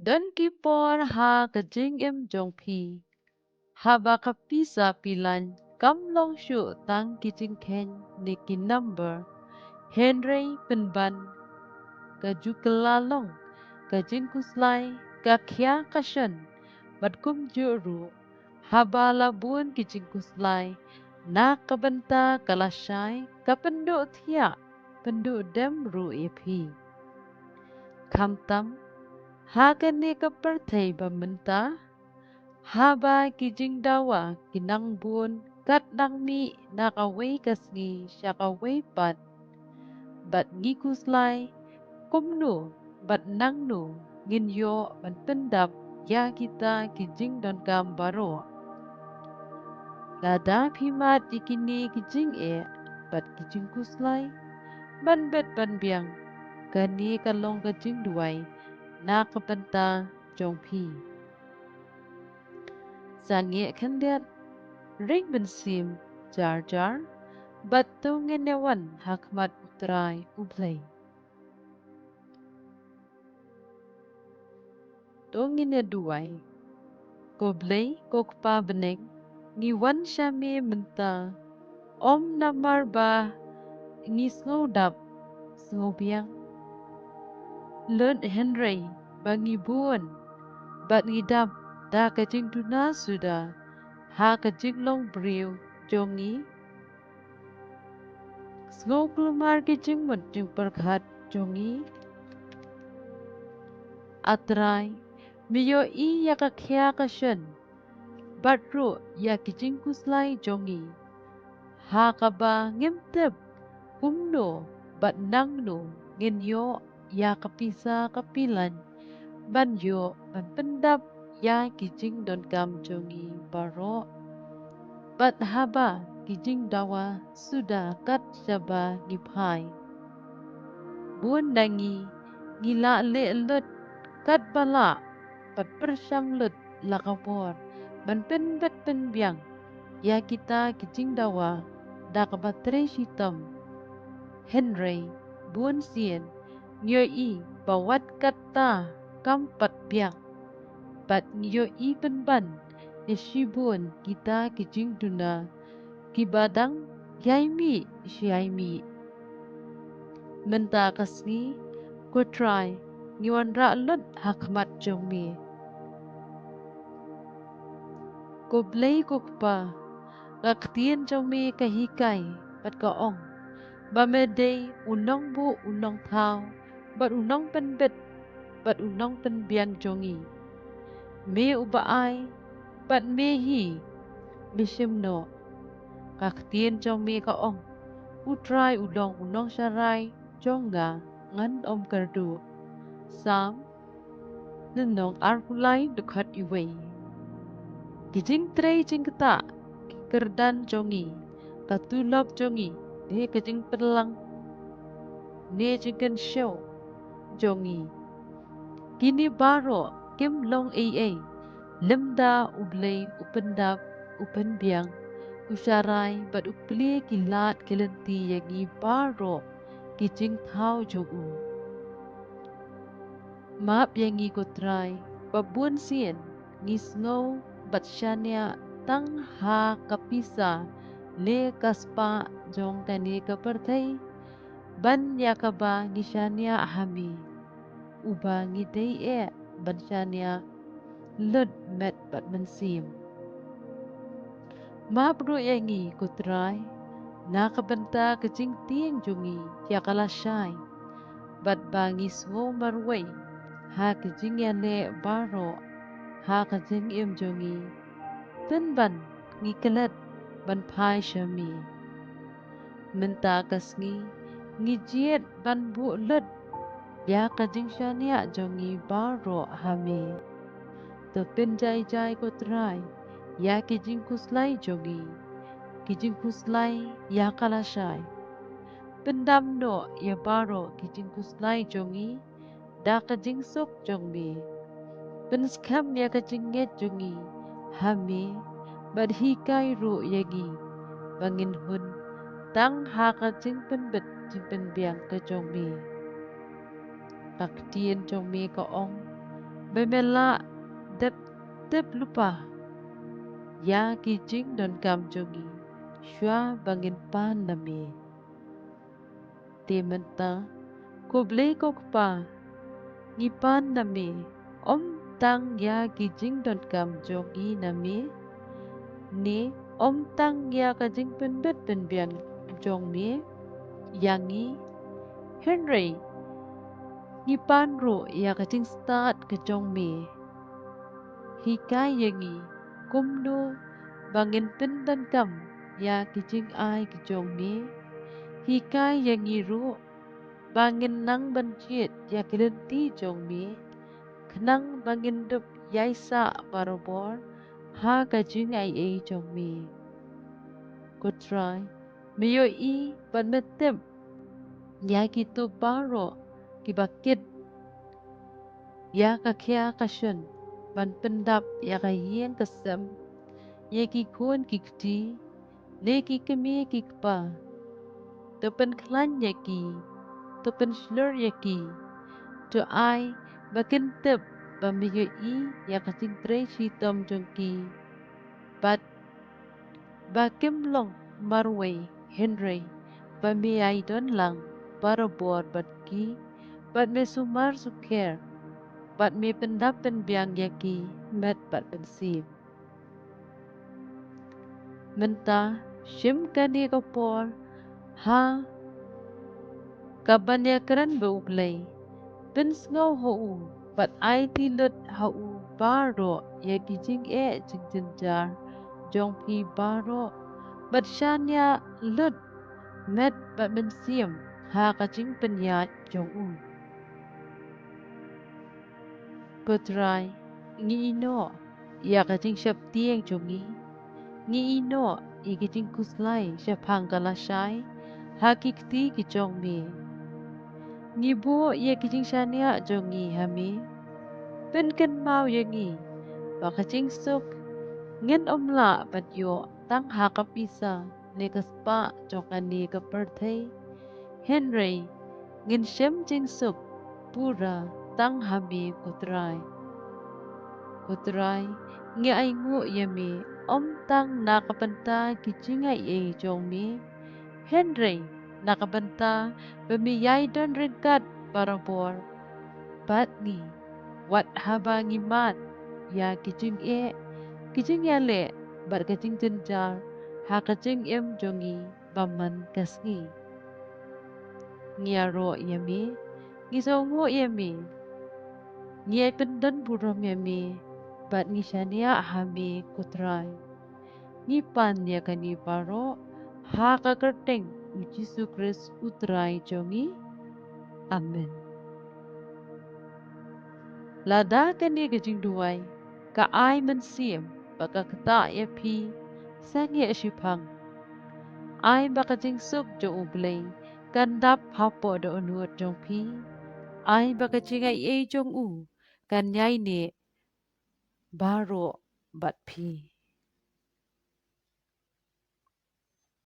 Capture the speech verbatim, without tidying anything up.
Don ki por ha ka jingim jong phi haba ka pisa pilan kam long shuh tang ki jingkheiñ ne ki number, hynrei pynban ka ju kylla long ka jingkhuslai, ka khia ka shon, bad kumjuh ruh haba la bun ki jingkhuslai na ka bynta ka lashai, ka pynduh thiah pynduh dem ruh ïa phi. Khamtam ha kane ka pyrthei ba mynta, haba ki jingdawa ki nang bun kat nang mih na kawei ka sngi sha kawei pat, bad ngi khuslai kumno bad nangno ngin ïoh ban pyndap ïa kita ki jingdonkam baroh. Lada phi mad ïa kine ki jingeh bad ki jingkhuslai, ban bet ban biang, kane ka long ka jingduwai na ka bynta jong phi. Sangeh khyndiat, ring mynsiem jar jar, bad to ngin ïa wan ha khmat U Trai U Blei. To ngin ïa duwai. Ko Blei, ko Kpa bneng, ngi wan sha me mynta, ym namar ba ngi sngew dap, sngew biang lut, hynrei ba ngi bun bad ngi dap da ka jingduna suda ha ka jinglong briew jong ngi. Sngew kulmar ki jingmut jingpyrkhat jong ngi. A Trai, me ïohi ïa ka khia ka shon, bad ruh ïa ki jingkhuslai jong ngi, ha kaba ngim tip kumno bad nangno ngin ïoh ïa ka pisa ka pilan ban ïoh ban pyndap ïa ki jingdonkam jong ngi baroh, bad haba ki jingdawa suda kat shaba ngi phai. Bun na ngi ngi la leh lut katba lah, bad pyrshang lut la ka bor ban pynbeit pynbiang ïa kita ki jingdawa da kaba trei shitom. Hynrei bun sien ngi ïohi ba wat katta kam pat biang, bad ngi ïohi pynban ïa shibun kita ki jingduna kiba dang ïai mih shi ïai mih. Mynta ka sngi, ko Trai, ngi wanrah lut ha khmat jong me. Ko Blei ko Kpa, ka ktien jong me ka hikai bad ka ong ba me dei u nongbuh u nongthaw bad u nongpynbeit bad u nongpynbiang jong ngi. Me uba ai bad me hi me shim noh. Ka ktien jong me ka ong, U Trai u long u nongsharai jong nga, ngan ym kyrduh. Salm lynnong arphew lai dkhot iwei. Ki jingtrei jingktah, ki kyrdan jong ngi, ka tulop jong ngi, ne ka jingpynlang, ne jingkynshew jong ngi, kine baroh kim long ei ei lymda U Blei u pyndap, u pynbiang, u sharai bad u plie ki lad ki lynti ïa ngi baroh ki jingthaw jong u. Map ïa ngi ko Trai ba bun sien ngi sngew bad shaniah tang ha ka pisa ne ka spah jong kane ka pyrthei, ban ïa kaba ngi shaniah ha me, uba ngi dei eh ban shaniah lut met bad mynsiem. Map ruh ïa ngi ko Trai na ka bynta ka jingtieng jong ngi ïa ka lashai, bad ba ngi sngew marwei ha ka jingïaleh baroh ha ka jingim jong ngi, pynban ngi klet ban phai sha me. Mynta ka sngi ngi jied ban buh lut ïa ka jingshaniah jong ngi baroh ha me. To pynjai jai ko Trai ïa ki jingkhuslai jong ngi, ki jingkhuslai ïa ka lashai. Pyndam noh ïa baroh ki jingkhuslai jong ngi da ka jingsuk jong me. Pynskhem ïa ka jingngeit jong ngi ha me bad hikai ruh ïa ngi ba ngin hun tang ha ka jingpynbeit jingpynbiang ka jong me. Ka ktien jong me ka ong, ba me la dep tip lypa ïa ki jingdonkam jong ngi shuwa ba ngin pan na me. Te mynta, ko Blei ko Kpa, ngi pan na me, ym tang ïa ki jingdonkam jong ngi na me, ne ym tang ïa ka jingpynbit pynbiang jong me ïa ngi, hynrei ngi pan ruh ïa ka jingstad ka jong me. Hikai ïa ngi kumno ba ngin pyndonkam ïa ki jingai ki jong me. Hikai ïa ngi ruh ba ngin nang ban jied ïa ki lynti jong me, khnang ba ngin dup ïaisah barabor ha ka jingaiei jong me. Ko Trai, me ïohi bad me tip ïa kito baroh kiba kit ïa ka khia ka shon ban pyndap ïa ka ïing ka sem, ïa ki khun ki kti, ne ki kmie ki kpa. To pynkhlaiñ ïa ki, to pynshlur ïa ki, to ai ba kin tip ba me ïohi ïa ka jingtrei shitom jong ki. Bad ba kim long marwei, hynrei ba me ïai don lang barabor bad ki, bad me sumar sukher, bad me pyndap pynbiang ïa ki met bad mynsiem. Mynta, shim kane ka por ha kaban ïakren bad U Blei. Pynsngew ha u bad aiti lut ha u baroh ïa ki jingeh jingjynjar jong phi baroh, bad shaniah lut met bad mynsiem ha ka jingpynïaid jong u. Ko Trai, ngi ïehnoh ïa ka jingsheptieng jong ngi. Ngi ïehnoh ïa ka jingkhuslai shaphang ka lashai ha ki kti ki jong me. Ngi buh ïa ka jingshaniah jong ngi ha me. Pynkynmaw ïa ngi ba ka jingsuk ngin ym lah ban ïoh tang ha ka pisa ne ka spah jong kane ka pyrthei, hynrei ngin shem jingsuk pura tang ha me, ko Trai. Ko Trai, ngi ainguh ïa me, ym tang na ka bynta ki jingaiei jong me, hynrei na ka bynta ba me ïai don ryngkat barabor bad ngi, wat haba ngi mad ïa ki jingeh, ki jingïaleh bad ka jingjynjar ha ka jingim jong ngi ba man ka sngi. Ngi ïaroh ïa me, ngi sngewnguh ïa me, ngi ïai pyndonburom ïa me, bad ngi shaniah ha me, ko Trai. Ngi pan ïa kane baroh ha ka kyrteng U Jisu Khrist U Trai jong ngi. Amen. Lada kane ka jingduwai ka ai mynsiem bad ka ktah ïa phi, sangeh shiphang. Ai ba ka jingsuk jong U Blei kan dap hapoh dohnud jong phi. Ai ba ka jingaiei jong u kan ïaineh baroh bad phi.